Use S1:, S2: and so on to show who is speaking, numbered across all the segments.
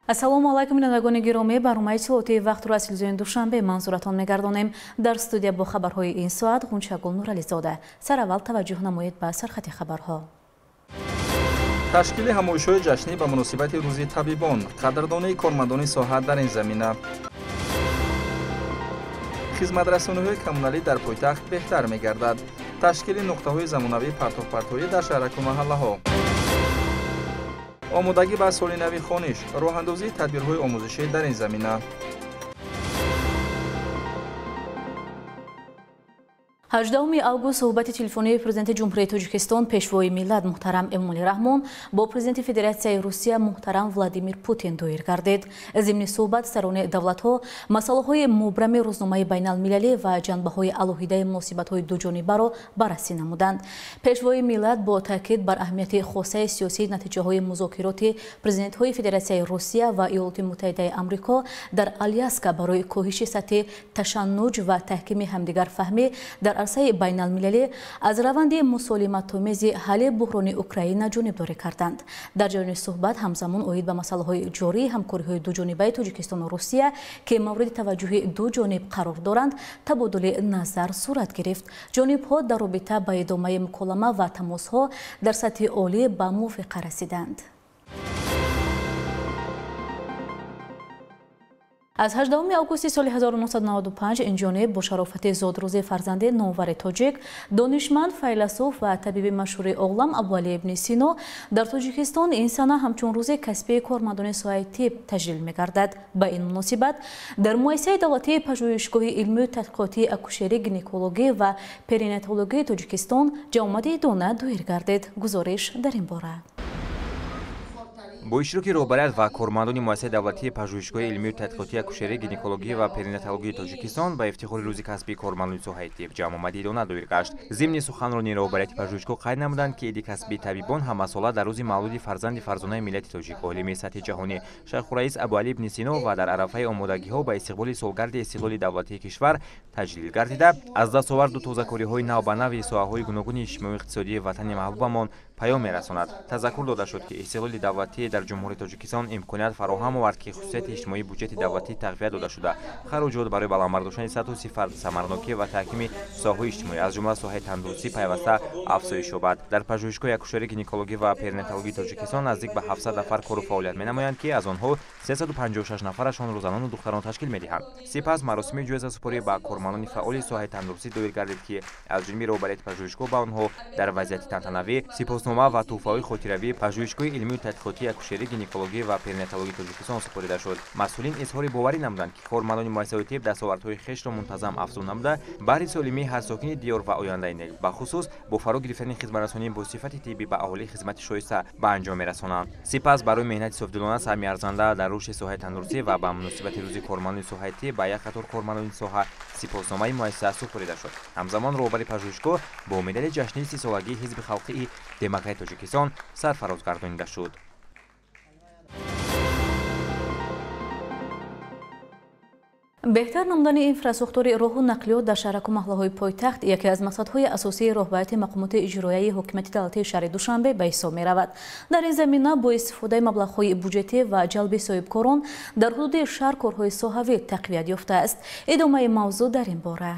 S1: Ассалому алайкум, бинандагони гиромӣ. Барномаи иттилоотии вақтро аз телевизиони Душанбе манзуратон мегардонем. Дар студия бо хабарҳои ин соат Ғунчагул Нурализода. Сараввал таваҷҷӯҳ намоед ба сархати хабарҳо.
S2: Ташкили ҳамоишҳои ҷашнӣ ба муносибати Рӯзи табибон, қадрдонии кормандони соҳа дар ин замина. Хизматрасониҳои коммуналӣ дар пойтахт беҳтар мегардад. Ташкили нуқтаҳои замонавии партовпартоӣ дар шаҳраку маҳаллаҳо. Омодагӣ ба соли нави хониш, роҳандозии тадбирҳои омӯзишӣ дар ин замина.
S1: 18 август суҳбати телефонии президенти Ҷумҳурии Тоҷикистон, пешвои миллат муҳтарам Эмомалӣ Раҳмон бо президенти Федератсияи Русия муҳтарам Владимир Путин доир гардид. Зимни суҳбат сарони давлатҳо масъалаҳои мубрами рӯзномаи байналмилалӣ ва ҷанбаҳои алоҳидаи муносибатҳои дуҷонибаро баррасӣ намуданд. Пешвои миллат бо таъкид бар аҳамияти хосаи сиёсии натиҷаҳои музокироти президентҳои Федератсияи Русия ва Иёлоти Муттаҳидаи Амрико дар Аляска барои коҳиши сатҳи ташаннуҷ ва таҳкими ҳамдигарфаҳмӣ дар арсаи байналмилалӣ аз раванди мусолиматомези ҳалли буҳрони Украина ҷонибдорӣ карданд. Дар ҷараёни суҳбат ҳамзамон оид ба масъалаҳои ҷории ҳамкориҳои дуҷонибаи Тоҷикистону Русия, ки мавриди таваҷҷӯҳи ду ҷониб қарор доранд, табодули назар сурат гирифт. Ҷонибҳо дар робита ба идомаи муколама ва тамосҳо дар сатҳи олӣ ба мувофиқа расиданд. Аз 18 августи соли 1995 инҷониб бо шарофати зодрӯзи фарзанди номвари тоҷик, донишманд, файласуф ва табиби машҳури олам Абуалӣ ибни Сино дар Тоҷикистон ин сана ҳамчун рӯзи касбии кормандони соҳаи тиб таҷлил мегардад. Ба ин муносибат дар муассисаи давлатии пажӯҳишгоҳи илмию тадқиқотии акушерӣ, гинекологӣ ва перинатологии Тоҷикистон ҷамъомади дона доир гардид. Гузориш дар ин бора.
S3: Бо иштироки роҳбарият ва кормандони муассисаи давлатии пажӯҳишгоҳи илмию тадқиқотии акушерӣ, гинекологӣ ва перинатологии Тоҷикистон ба ифтихори рӯзи касбии кормандони соҳаи тиб ҷамъомади дона доир гашт. Зимни суханронии роҳбарияти пажӯҳишгоҳ қайд намуданд, ки иди касбии табибон ҳамасола дар рӯзи мавлуди фарзанди фарзонаи миллати тоҷик, олими сатҳи ҷаҳонӣ Шайхураис Абуалӣ ибни Сино ва дар арафаи омодагиҳо ба истиқболи солгарди истиқлоли давлатии кишвар таҷлил гардида, аз дастоварду тозакориҳои навбанави соҳаҳои гуногуни иҷтимоию иқтисодии ватани маҳбубамон паём мерасонад. Тазаккур дода шуд, ки истиқлоли давлатӣ дар Ҷумҳурии Тоҷикистон имконият фароҳам овард, ки хусусияти иҷтимоии буҷети давлатӣ тақвият дода шуда, хароҷот барои баланд бардоштани сатҳу сифат, самарнокӣ ва таҳкими соҳаҳои иҷтимоӣ, аз ҷумла соҳаи тандурустӣ, пайваста афзоиш ёбад. Дар пажӯҳишгоҳи акушерӣ, гинекологӣ ва перинатологии Тоҷикистон наздик ба 700 нафар кору фаъолият менамоянд, ки аз онҳо 356 нафарашонро занону духтарон ташкил медиҳанд. Сипас маросими ҷоизасупорӣ ба кормандони фаъоли соҳаи тандурустӣ доир гардид, ки аз ҷониби роҳбарияти пажӯҳишгоҳ ба онҳо дар вазъияти тантанавӣ сипоснома ва тӯҳфаҳои хотиравии пажӯҳишгоҳи илмию тадқиқотии акушерӣ, гинекологӣ ва перинатологии Тоҷикистон супорида шуд. Масъулин изҳори боварӣ намуданд, ки кормандони муассисаҳои тиб дастовардҳои хешро мунтазам афзун намуда, баҳри солимии ҳар сокини диёр ва ояндаи нек, бахусус бо фаро гирифтани хизматрасонии бо сифати тиббӣ ба аҳолӣ хизмати шоиста ба анҷом мерасонанд. Сипас барои меҳнати софдилона, саҳми арзанда дар рушди соҳаи тандурустӣ ва ба муносибати рӯзи кормандони соҳаи тиб ба як қатор кормандони соҳа сипосномаи муассиса супорида шуд. Ҳамзамон роҳбари пажӯҳишгоҳ бо медали ҷашнии 30-солагии Ҳизби халқии демократии Тоҷикистон сарфароз гардонида шуд.
S1: Беҳтар намудани инфрасохтори роҳу нақлиёт дар шаҳраку маҳаллаҳои пойтахт яке аз мақсадҳои асосии роҳбарияти мақомоти иҷроияи ҳокимияти давлатии шаҳри Душанбе ба ҳисоб меравад. Дар ин замина бо истифодаи маблағҳои буҷетӣ ва ҷалби соҳибкорон дар ҳудуди шаҳр корҳои соҳавӣ тақвият ёфтааст. Идомаи мавзӯъ дар ин бора.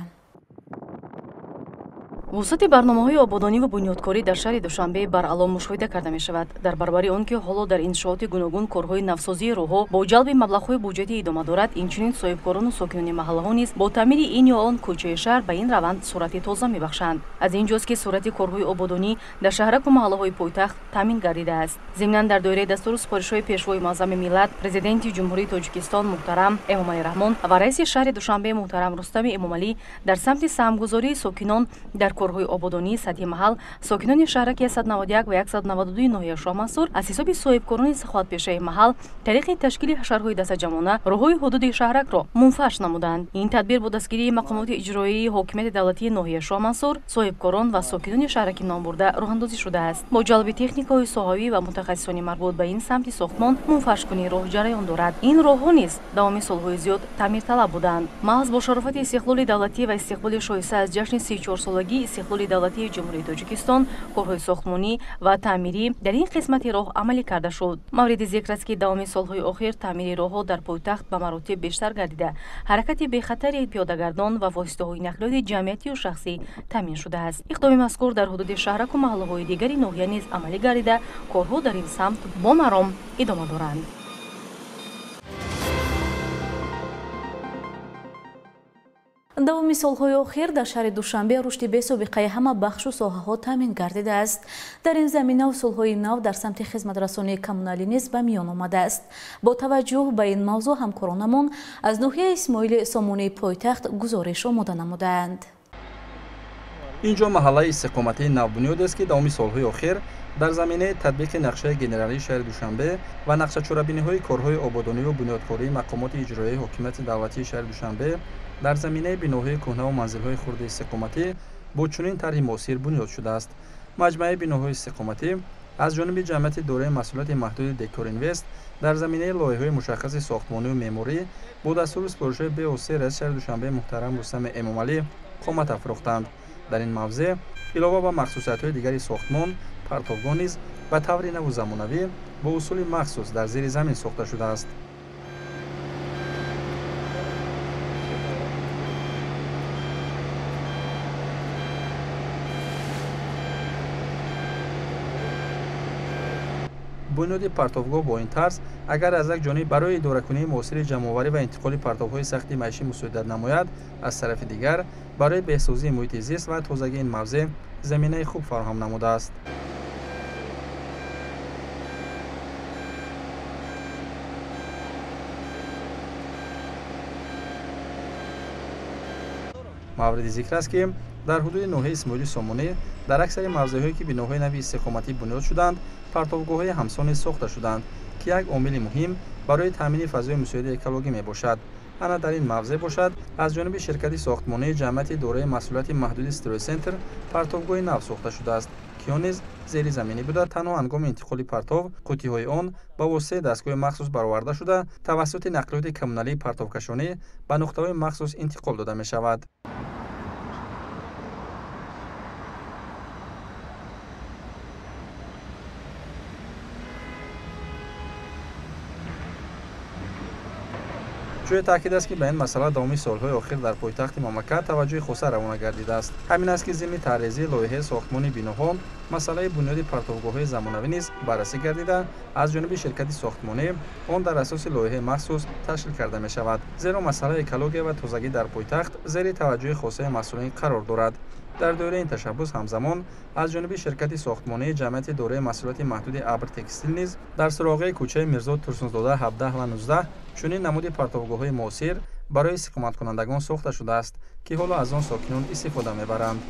S4: Вусъати барномаҳои ободонӣ ва бунёдкорӣ дар шаҳри Душанбе баръало мушоҳида карда мешавад. Дар баробари он ки ҳоло дар иншооти гуногун корҳои навсозии роҳҳо бо ҷалби маблағҳои буҷетӣ идома дорад, инчунин соҳибкорону сокинони маҳаллаҳо низ бо таъмири ин ё он кӯчаи шаҳр ба ин раванд суръати тоза мебахшанд. Аз ин ҷост, ки суръати корҳои ободонӣ дар шаҳраку маҳаллаҳои пойтахт таъмин гардидааст. Зимнан дар доираи дастуру супоришҳои пешвои муаззами миллат, президенти Ҷумҳурии Тоҷикистон муҳтарам Эмомалӣ Раҳмон ва раиси шаҳри Душанбе муҳтарам Рустами Эмомалӣ дар самти саҳмгузории сокинон дар корҳои ободонии сатҳи маҳал, сокинони шаҳраки 191 ва 192 ноҳияи Шоҳмансур аз ҳисоби соҳибкорони саховатпешаи маҳал тариқи ташкили ҳашарҳои дастаҷамъона роҳҳои ҳудуди шаҳракро мунфарш намуданд. Ин тадбир бо дастгирии мақомоти иҷроияи ҳокимияти давлатии ноҳияи Шоҳмансур, соҳибкорон ва сокинони шаҳраки номбурда роҳандозӣ шудааст. Бо ҷалби техникаҳои соҳавӣ ва мутахассисони марбут ба ин самти сохтмон мунфаршкунии роҳ ҷараён дорад. Ин роҳҳо низ давоми солҳои зиёд таъмирталаб буданд. Маҳз бо шарофати истиқлоли давлатӣ ва истиқболи шоиста аз ҷашни 34-солагии Истиқлоли давлатии Ҷумҳурии Тоҷикистон корҳои сохтмонӣ ва таъмирӣ дар ин қисмати роҳ амалӣ карда шуд. Мавриди зикр аст, ки давоми солҳои охир таъмири роҳҳо дар пойтахт ба маротиб бештар гардида, ҳаракати бехатари пиёдагардон ва воситаҳои нақлиёти ҷамъиятию шахсӣ таъмин шудааст. Иқдоми мазкур дар ҳудуди шаҳраку маҳаллаҳои дигари ноҳия низ амалӣ гардида, корҳо дар ин самт бо маром идома доранд.
S1: Давоми солҳои охир дар шаҳри Душанбе рушди бесобиқаи ҳама бахшу соҳаҳо таъмин гардидааст. Дар ин замина усулҳои нав дар самти хизматрасонии коммуналӣ низ ба миён омадааст. Бо таваҷҷӯҳ ба ин мавзӯъ ҳамкоронамон аз ноҳияи Исмоили Сомонии пойтахт гузориш омода намудаанд.
S2: Ин ҷо маҳаллаи истиқоматии навбунёдест, ки давоми солҳои охир дар заминаи татбиқи нақшаи генералии шаҳри Душанбе ва нақшачорабиниҳои корҳои ободониву бунёдкории мақомоти иҷроияи ҳокимияти давлатии шаҳри Душанбе дар заминаи биноҳои кӯҳнаву манзилҳои хурди истиқоматӣ бо чунин тарҳи муосир бунёд шудааст. Маҷмӯаи биноҳои истиқоматӣ аз ҷониби ҷамъияти дораи масъулияти маҳдуди Декоринвест дар заминаи лоиҳаҳои мушаххаси сохтмониву меъморӣ бо дастуру супоришҳои бевоситаи раиси шаҳри Душанбе муҳтарам Рустами Эмомалӣ қомат афрохтанд. Дар ин мавзеъ илова ба махсусиятҳои дигари сохтмон, партовгоҳ низ ба таври наву замонавӣ бо усули махсус дар зери замин сохта шудааст. Бунёди партовгоҳ бо ин тарз агар аз як ҷониб барои идоракунии муосири ҷамъоварӣ ва интиқоли партовҳои сахти маишӣ мусоидат намояд, аз тарафи дигар барои беҳсозии муҳити зист ва тозагии ин мавзеъ заминаи хуб фароҳам намудааст. Мавриди зикр аст, ки дар ҳудуди ноҳияи Исмоили Сомонӣ дар аксари мавзеъҳое, ки биноҳои нави истиқоматӣ бунёд шуданд, партовгоҳҳои ҳамсоне сохта шуданд, ки як омили муҳим барои таъмини фазои мусоиди экологӣ мебошад. Ана дар ин мавзеъ бошад, аз ҷониби ширкати сохтмонии ҷамъияти дораи масъулияти маҳдуди Стройцентр партовгоҳи нав сохта шудааст, ки он низ зеризаминӣ буда, танҳо ҳангоми интиқоли партов қуттиҳои он ба воситаи дастгоҳи махсус бароварда шуда, тавассути нақлиёти коммуналии партовкашонӣ ба нуқтаҳои махсус интиқол дода мешавад. Ҷои таъкид аст, ки ба ин масъала давоми солҳои охир дар пойтахти мамлакат таваҷҷӯҳи хоса равона гардидааст. Ҳамин аст, ки зимни таҳризии лоиҳаи сохтмони биноҳо масъалаи бунёди партовгоҳҳои замонавӣ низ баррасӣ гардида, аз ҷониби ширкати сохтмонӣ он дар асоси лоиҳаи махсус ташкил карда мешавад. Зеро масъалаи экология ва тозагӣ дар пойтахт зери таваҷҷӯҳи хосаи масъулин қарор дорад. Дар доираи ин ташаббус ҳамзамон аз ҷониби ширкати сохтмонии ҷамъияти дораи масъулияти маҳдуди Абр Текстил низ дар суроғаи кӯчаи Мирзо Турсунзода 17 ва 19 чунин намуди партовгоҳҳои муосир барои истиқоматкунандагон сохта шудааст, ки ҳоло аз он сокинон истифода мебаранд.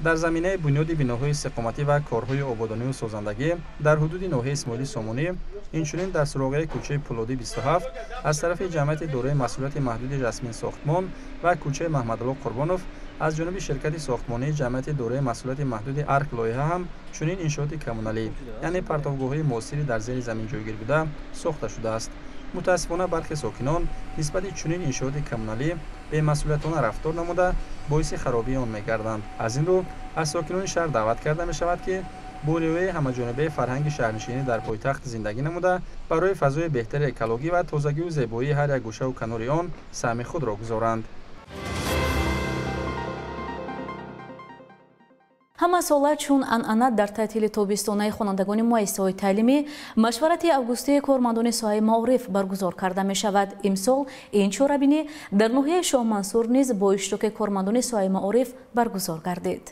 S2: Дар заминаи бунёди биноҳои истиқоматӣ ва корҳои ободониву созандагӣ дар ҳудуди ноҳияи Исмоили Сомонӣ, инчунин дар суроғаи кӯчаи Пулодӣ 27 аз тарафи ҷамъияти дораи масъулияти маҳдуди Жасмин сохтмон ва кӯчаи Маҳмадулло Қурбонов аз ҷониби ширкати сохтмонии ҷамъияти дораи масъулияти маҳдуди Арк лоиҳа ҳам чунин иншооти коммуналӣ, яъне партовгоҳҳои муосири дар зери замин ҷойгир буда, сохта шудааст. Мутаассифона бархе сокинон нисбати чунин иншооти коммуналӣ бемасъулиятона рафтор намуда, боиси харобии он мегарданд. Аз ин рӯ аз сокинони шаҳр даъват карда мешавад, ки бо риояи ҳамаҷонибаи фарҳанги шаҳрнишинӣ дар пойтахт зиндагӣ намуда, барои фазои беҳтари экологӣ ва тозагию зебоии ҳар як гӯшаву канори он саҳми худро гузоранд.
S1: Ҳама сола чун анъана дар таътили тобистонаи хонандагони муассисаҳои таълимӣ машварати августии кормандони соҳаи маориф баргузор карда мешавад. Имсол ин чорабинӣ дар ноҳияи Шоҳмансур низ бо иштироки кормандони соҳаи маориф баргузор гардид.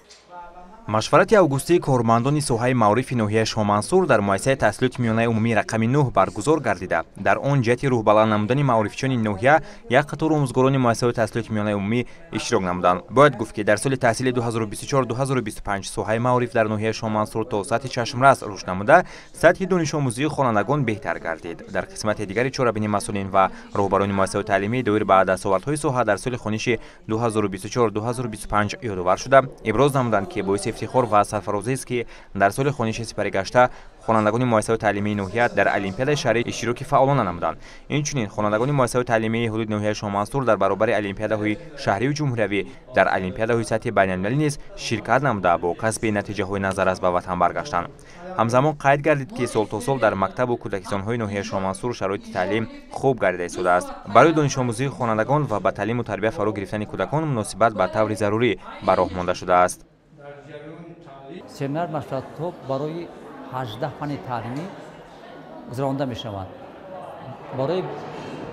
S3: Машварати августии кормандони соҳаи маорифи ноҳияи Шоҳмансур дар муассисаи таҳсилоти миёнаи умумии рақами 9 баргузор гардида. Дар он ҷиҳати рӯҳбаланд намудани маорифчиёни ноҳия як қатор омӯзгорони муассисаҳои таҳсилоти миёнаи умумӣ иштирок намуданд. Бояд гуфт, ки дар соли таҳсили 2024-2025 соҳаи маориф дар ноҳияи Шоҳмансур то сатҳи чашмрас рушд намуда, сатҳи донишомӯзии хонандагон беҳтар гардид. Дар қисмати дигари чорабинӣ масъулин ва роҳбарони муассисаҳои таълимӣ доир ба дастовардҳои соҳа дар соли хониши 2024-2025 ёдовар шуда, иброз намуданд, ки боиси ифтихор ва сарфарозист, ки дар соли хониши сипаригашта хонандагони муассисаҳои таълимии ноҳия дар олимпиадаи шаҳрӣ иштироки фаъолона намуданд. Инчунин хонандагони муассисаҳои таълимии ҳудуди ноҳияи Шоҳмансур дар баробари олимпиадаҳои шаҳрию ҷумҳуриявӣ дар олимпиадаҳои сатҳи байналмилалӣ низ ширкат намуда, бо касби натиҷаҳои назаррас ба ватан баргаштанд. Ҳамзамон қайд гардид, ки сол то сол дар мактабу кӯдакистонҳои ноҳияи Шоҳмансур шароити таълим хуб гардида истодааст. Барои донишомӯзии хонандагон ва ба таълиму тарбия фаро гирифтани кӯдакон муносибат ба таври зарурӣ ба роҳ монда шудааст.
S5: Семинар машваратҳо барои 18 фанни таълимӣ гузаронда мешаванд. Барои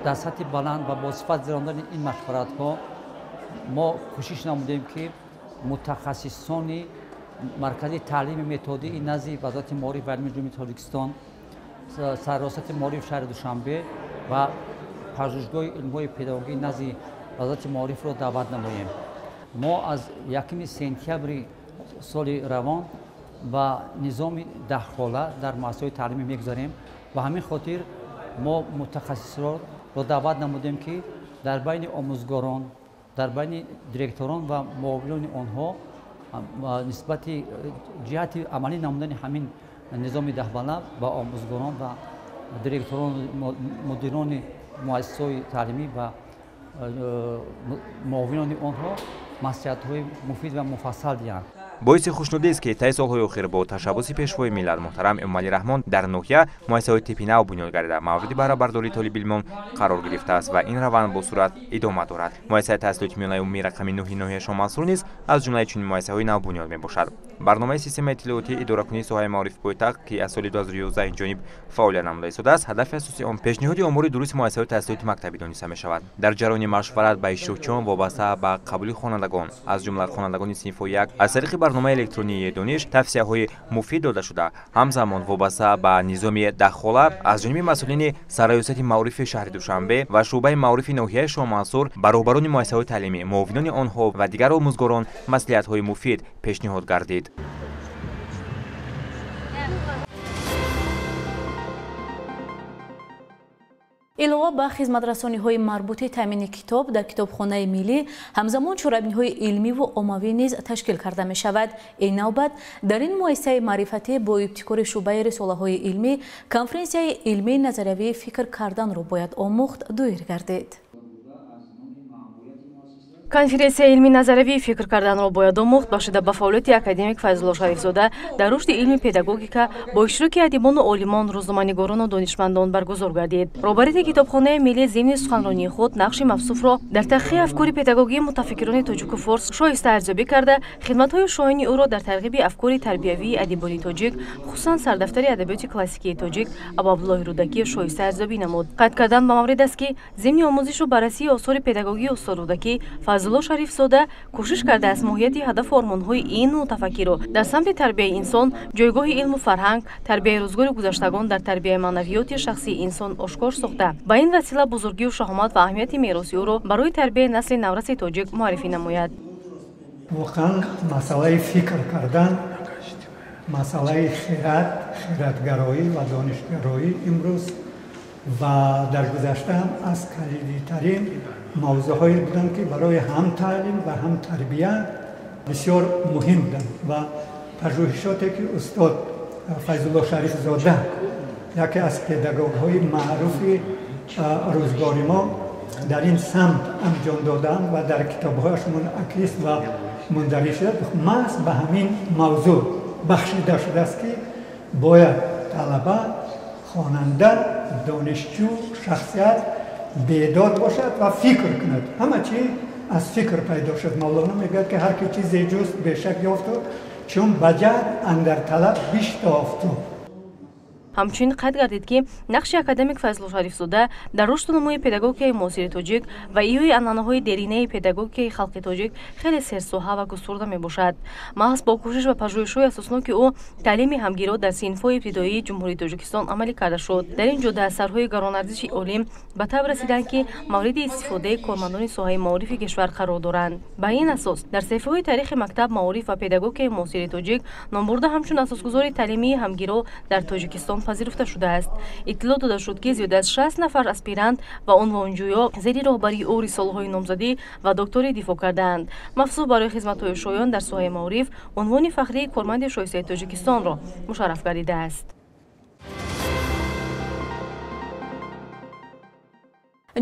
S5: дар сатҳи баланд ва босифат гузарондани ин машваратҳо мо кӯшиш намудем, ки мутахассисони маркази таълими методии назди Вазорати маориф ва илми Ҷумҳурии Тоҷикистон, Сарраёсати маориф шаҳри Душанбе ва пажӯҳишгоҳи илмҳои педагогӣ назди Вазорати маорифро даъват намоем. Мо аз 1 сентябри соли равон ба низоми даҳхола дар муассисаҳои таълимӣ мегузарем. Ба ҳамин хотир мо мутахассисро даъват намудем, ки дар байни омӯзгорон, дар байни директорон ва муовинони онҳо нисбати ҷиҳати амалӣ намудани ҳамин низоми даҳбала ба омӯзгорон ва директорон, мудирони муассисаҳои таълимӣ ва муовинони онҳо маслиҳатҳои муфид ва муфассал диҳанд.
S3: Боиси хушнудист, ки таи солҳои охир бо ташаббуси Пешвои миллат муҳтарам Эмомалӣ Раҳмон дар ноҳия муассисаҳои типи нав бунёд гардида, мавриди баҳрабардории толибилмон қарор гирифтааст ва ин раванд бо суръат идома дорад. Муассисаи таҳсилоти миёнаи умумии рақами 9 ноҳияи Шоҳмансур низ аз ҷумлаи чунин муассисаҳои нав бунёд мебошад. Барномаи системаи иттилоотии идоракунии соҳаи маорифи пойтахт, ки аз соли 2011 инҷониб фаъолият намуда истодааст, ҳадафи асосии он пешниҳоди омори дурусти муассисаҳои таҳсилоти мактабӣ дониста мешавад. Дар ҷараёни машварат ба иштирокчиён вобаста ба қабули хонандагон, аз ҷумла хонандагони синфҳои 1, аз тариқи барномаи электронии дониш тавсияҳои муфид дода шуда, ҳамзамон вобаста ба низоми даҳхола аз ҷониби масъулини Сарраёсати маорифи шаҳри Душанбе ва шӯъбаи маорифи ноҳияи Шоҳмансур ба роҳбарони муассисаҳои таълимӣ, муовинони онҳо ва дигар омӯзгорон маслиҳатҳои муфид пешниҳод гардид.
S1: Илова ба хизматрасониҳои марбути таъмини китоб дар китобхонаи миллӣ ҳамзамон чорабиниҳои илмиву оммавӣ низ ташкил карда мешавад. Ин навбат дар ин муассисаи маърифатӣ бо ибтикори шӯъбаи рисолаҳои илмӣ конференсияи илмии назариявии фикр карданро бояд омӯхт доир гардид.
S4: Конференсияи илмии назариявии фикр карданро бояд омӯхт бахшида ба фаъолияти академик Файзулло Шарифзода дар рушди илми педагогика бо иштироки адибону олимон, рӯзноманигорону донишмандон баргузор гардид. Роҳбарияти китобхонаи миллӣ зимни суханронии худ нақши мавсуфро дар таҳқиқи афкори педагогии мутафаккирони тоҷику форс шоиста арзёбӣ карда, хидматҳои шоҳини ӯро дар тарғиби афкори тарбиявии адибони тоҷик, хусусан сардафтари адабиёти классикии тоҷик Абуабдуллоҳи Рӯдакӣ шоиста арзёбӣ намуд. Қайд кардан ба маврид аст, ки зимни омӯзишу баррасии осори педагогии устод Рӯдакӣ Файзулло Шарифзода кӯшиш кардааст моҳияти ҳадафу ормонҳои ин мутафаккирро дар самти тарбияи инсон, ҷойгоҳи илму фарҳанг, тарбияи рӯзгори гузаштагон дар тарбияи маънавиёти шахсии инсон ошкор сохта, ба ин васила бузургию шаҳомат ва аҳамияти мероси ӯро барои тарбияи насли навраси тоҷик муаррифӣ намояд.
S6: Воқеан масъалаи фикр кардан, масъалаи хирад, хиратгароӣ ва донишгароӣ имрӯз ва дар гузашта ҳам аз калидитарин мавзӯъҳое буданд, ки барои ҳам таълим ва ҳам тарбия бисёр муҳим буданд ва пажӯҳишоте ки устод Файзулло Шарифзода, яке аз педагогҳои маъруфи рӯзгори мо, дар ин самт анҷом додаанд ва дар китобҳояш мунъакис ва мундариҷ шуда, маҳз ба ҳамин мавзӯъ бахшида шудааст, ки бояд талаба, хонанда, донишҷӯ, шахсият бедор бошад ва фикр кунад. Ҳама чиз аз фикр пайдо шуд. Мавлоно мегӯяд, ки ҳар ки чизе ҷуст бешак ёфту, чун ба ҷаҳд андар талаб биштофту.
S4: Ҳамчунин қайд гардид, ки нақши академик Файзулло Шарифзода дар рушду нумӯи педагогикаи муосири тоҷик ва иҳёи анъанаҳои деринаи педагогикаи халқи тоҷик хеле серсоҳа ва густурда мебошад. Маҳз бо кӯшиш ва пажӯҳишҳои асосноки ӯ таълими ҳамгиро дар синфҳои ибтидоии Ҷумҳурии Тоҷикистон амалӣ карда шуд. Дар ин ҷода асарҳои гаронарзиши олим ба таб расиданд, ки мавриди истифодаи кормандони соҳаи маорифи кишвар қарор доранд. Ба ин асос дар саҳифаҳои таърихи мактаб, маориф ва педагогикаи муосири тоҷик номбурда ҳамчун асосгузори таълимии ҳамгиро дар Тоҷикистон ҷаҳон пазируфта шудааст. Иттилоъ дода шуд, ки зиёда аз 60 нафар аспирант ва унвонҷӯё зери роҳбарии ӯ рисолаҳои номзадӣ ва докторӣ дифоъ кардаанд. Мавсуф барои хизматҳои шоён дар соҳаи маориф унвони фахрии корманди шоистаи Тоҷикистонро мушарраф гардидааст.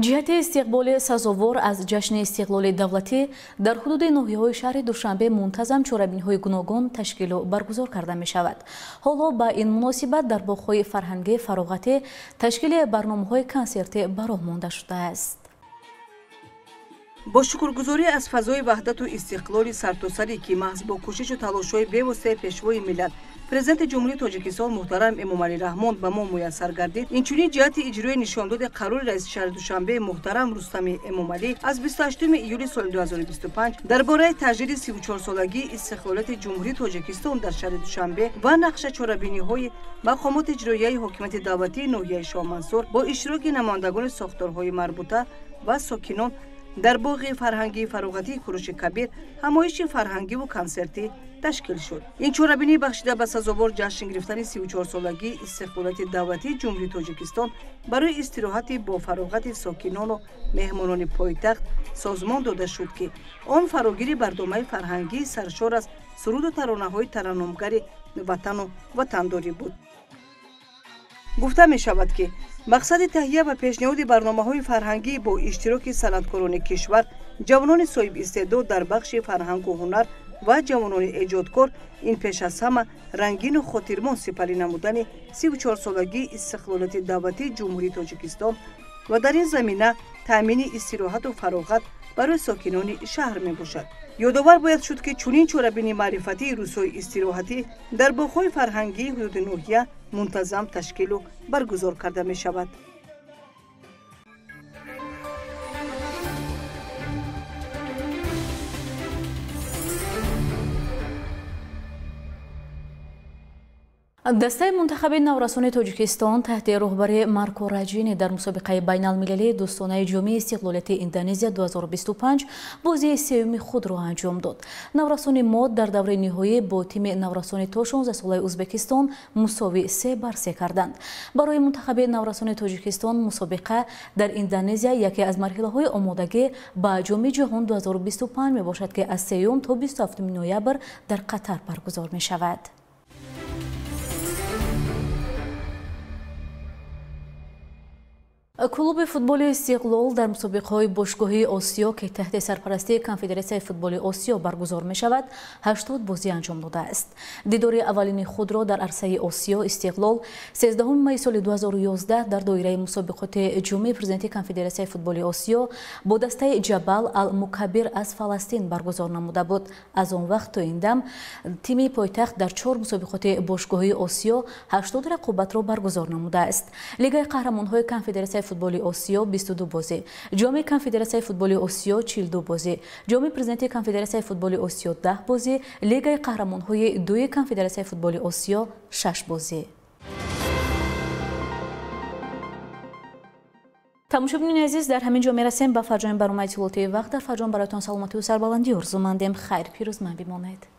S1: Ҷиҳати истиқболи сазовор аз ҷашни истиқлоли давлатӣ дар ҳудуди ноҳияҳои шаҳри Душанбе мунтазам чорабиниҳои гуногун ташкилу баргузор карда мешавад. Ҳоло ба ин муносибат дар боғҳои фарҳангӣ фароғатӣ ташкили барномаҳои консертӣ ба роҳ монда шудааст.
S7: Бо шукргузорӣ аз фазои ваҳдату истиқлоли сартосарӣ, ки маҳз бо кӯшишу талошҳои бевоситаи Пешвои миллат, Президенти Ҷумҳурии Тоҷикистон муҳтарам Эмомалӣ Раҳмон ба мо муяссар гардид, инчунин ҷиҳати иҷрои нишондоди қарори раиси шаҳри Душанбе муҳтарам Рустами Эмомалӣ аз 28 июли соли 2025 дар бораи таҷдиди 34-солагии истиқлолияти Ҷумҳурии Тоҷикистон дар шаҳри Душанбе ва нақша чорабиниҳои мақомоти иҷроияи ҳокимияти давлатии ноҳияи Шоҳмансур бо иштироки намояндагони сохторҳои марбута ва сокинон дар боғи фарҳангии фароғатии Куруши Кабир ҳамоиши фарҳангиву консертӣ ташкил шуд. Ин чорабинӣ бахшида ба сазовор ҷашн гирифтани 34-солагии истиқлолияти давлатии Ҷумҳурии Тоҷикистон барои истироҳати бофароғати сокинону меҳмонони пойтахт созмон дода шуд, ки он фарогири барномаи фарҳангии саршор аз суруду таронаҳои тараннумгари ватану ватандорӣ буд. Гуфта мешавад, ки мақсади таҳия ва пешниҳоди барномаҳои фарҳангӣ бо иштироки санъаткорони кишвар, ҷавонони соҳибистеъдод дар бахши фарҳангу ҳунар ва ҷавонони эҷодкор ин пеш аз ҳама рангину хотирмон сипарӣ намудани 34-солагии истиқлолияти давлатии Ҷумҳурии Тоҷикистон ва дар ин замина таъмини истироҳату фароғат барои сокинони шаҳр мебошад. Ёдовар бояд шуд, ки чунин чорабини маърифатии рӯзҳои истироҳатӣ дар боғҳои фарҳангии ҳудуди ноҳия мунтазам ташкилу баргузор карда мешавад.
S1: Дастаи мунтахаби наврасони Тоҷикистон таҳти роҳбари Марко Раҷини дар мусобиқаи байналмилалии дӯстонаи ҷомии истиқлолияти Индонезия 2025 бозии сеюми худро анҷом дод. Наврасони мо дар давраи ниҳоӣ бо тими наврасони то 16-солаи Ӯзбекистон мусовӣ 3-3 карданд. Барои мунтахаби наврасони Тоҷикистон мусобиқа дар Индонезия яке аз марҳилаҳои омодагӣ ба ҷоми ҷаҳон 2025 мебошад, ки аз 3 то 27 ноябр дар Қатар баргузор мешавад. Клуби футболи Истиқлол дар мусобиқаҳои бошгоҳии Осиё, ки таҳти сарпарастии Конфедератсияи футболи Осиё баргузор мешавад, 80 бозӣ анҷом додааст. Дидори аввалини худро дар арсаи Осиё Истиқлол 13 майи соли 2011 дар доираи мусобиқоти ҷумъи президенти Конфедератсияи футболи Осиё бо дастаи Ҷабал ал-Мукабир аз Фаластин баргузор намуда буд. Аз он вақт то ин дам тими пойтахт дар 4 мусобиқоти бошгоҳии Осиё 80 рақобатро баргузор намудааст. Лигаи қаҳрамонҳои Конфедератсияи футболи Осиё 22 бозӣ, ҷоми Конфедератсияи футболи Осиё 42 бозӣ, ҷоми президенти Конфедератсияи футболи Осиё 10 бозӣ, Лигаи қаҳрамонҳои дуи Конфедератсияи футболи Осиё 6 бозӣ. Тамошобинони азиз, дар ҳамин ҷо мерасем ба фарҷоми барномаи иттилоотии вақт. Дар фарҷом бароятон саломатию сарбаландӣ орзумандем. Хайр, пирӯзманд бимонед.